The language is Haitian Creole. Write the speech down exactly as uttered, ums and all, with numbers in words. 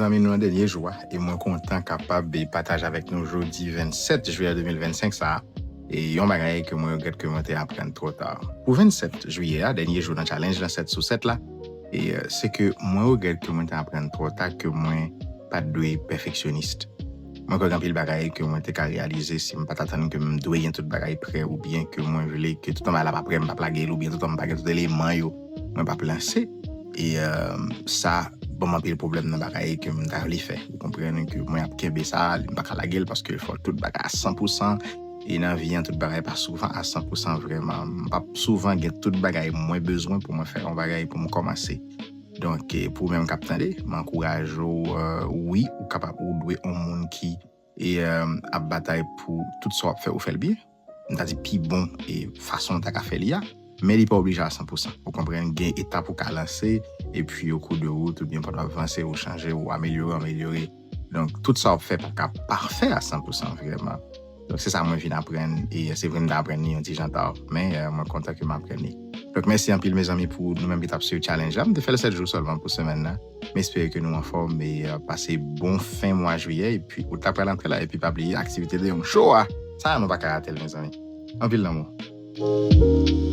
Zanmi nou nan dènye jou a, e mwen kontan kapab pataje avèk nou jodi vennsèt jiyè de mil vennsenk sa a, e yon bagay ke mwen regrèt ke mwen te aprann twò ta. Pou vennsèt jiyè a, dènye jou nan challenge nan sèt sou sèt la, e se ke mwen regrèt ke mwen te aprann twò ta ke mwen pa t dwe pèfeksyonis. Mwen kwè gen anpil bagay ke mwen te ka reyalize si m pa t atann ke m dwe gen tout bagay prè oubyen ke mwen vle ke tout bagay la pa prè, m p ap lage l oubyen tout m pa gen tout eleman yo, mwen p ap lanse. E sa ban m anpil pwoblèm nan bagay ke m ta vle fè. Ou konprann ke mwen ap kenbe sa, m pa ka lage l paske fò tout bagay a san pou san. E nan vi an, tout bagay pa souvan a san pou san vrèman. M p ap souvan gen tout bagay mwen bezwen pou mwen fè yon bagay pou m kòmanse. Donk, pou ou menm k ap tande, m ankouraje w, wi, ou kapab, ou dwe yon moun ki e ap batay pou tout sa w ap fè, ou fè l byen. M ta di pi bon e fason w ta ka fè li a, men li pa oblije a san pou san. Ou konprann, gen etap ou ka lanse, epi o kou de wout, oubyen pandan w ap vanse, ou chanje, ou amelyore, amelyore. Donk, tout sa w ap fè pa ka pafè a san pou san vrèman. Donk, se sa mwen vin aprann, e se vre m ta aprann li yon ti jan ta, men mwen kontan ke m aprann li. Donk, mèsi anpil, mezanmi, pou nou menm ki t ap swiv challenge la. M te fè l sèt jou sèlman pou semèn nan. M espere ke nou anfòm e pase bon fen mwa jiyè. Epi, ou ta pral antre la, epi pa bliye aktivite de yon cho a. Sa, nou pa ka rate l, mezanmi. Anpil lanmou.